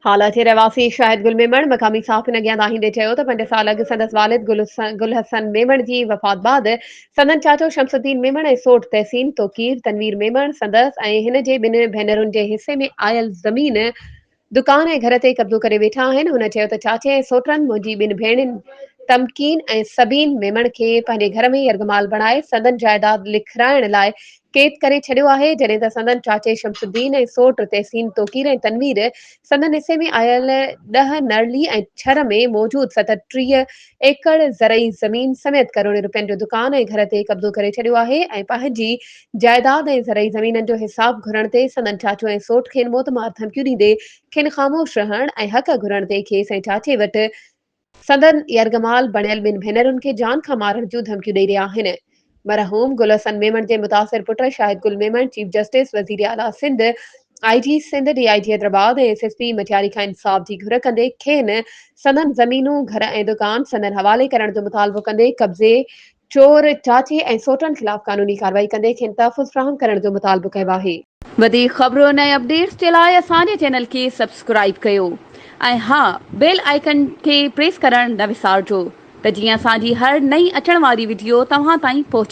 هالا جي رهواسي شاهد گل ميمڻ مقامي صحافين اڳيان دانهيندي چيو ته پنج سال اڳ سندس والد گل حسن ميمڻ جي وفات بعد سندن چاچو شمس الدين ميمڻ ۽ سوٽ تحسين توقير تنوير ميمڻ سندس ۽ هن جي ٻن ڀينرن جي حصي ۾ آيل زمين، دڪان ۽ گهر تي قبضو ڪري ويٺا آهن. هن چيو ته چاچي ۽ سوٽن منهنجي ٻن ڀيڻين تمڪين ۽ سبين ميمڻ کي پنهنجي گهر ۾ يرغمال بڻائي سندن جائيداد لکرائڻ لاء قيد ڪري ڇڏيو آهي، جڏهن ته سندن چاچي شمس الدين ۽ سوٽ تحسين توقير ۽ تنوير سندن حصي ۾ آيل ڏهه نرلي ۽ ڇر ۾ موجود 37 ايڪڙ زرعي زمين سميت ڪروڙين روپين جو دڪان ۽ گهر تي قبضو ڪري ڇڏيو آهي ۽ پنهنجي جائيداد ۽ زرعي زمينن جو حساب گهرڻ تي سندن چاچو ۽ سوٽ کين موتمار ڌمڪيون ڏيندي کين خاموش رهڻ ۽ حق گهرڻ تي کيس ۽ چاچي وٽ سندن يرغمال بڻيل ٻن ڀينرن کي جان کان مارڻ جون ڌمڪيون ڏئي رهيا آهن. مرحوم گل حسن ميمڻ جي متاثر پٽ شاهد گل ميمڻ چيف جسٽس، وزير اعليٰ Sindh, I G Sindh, D I G Hyderabad ۽ S S P Matiari کان انصاف جي گهر ڪندي کين سندن زمينون، گهر ۽ دڪان سندن حوالي ڪرڻ جو مطالبو ڪندي قبضي چور چاچي ۽ سوٽن خلاف قانوني ڪارروائي ڪندي کين تحفظ فراهم ڪرڻ جو مطالبو ڪيو آهي. وڌيڪ خبرن ۽ اپڊيٽس جي لاء اسان جي چينل کي سبسڪرائيب ڪيو ۽ ها بيل آئيڪن کي پريس ڪرڻ نه وسارجو ته جيئن اسان جي هر نئين اچڻ واري وڊيو توهان تائين پهچي.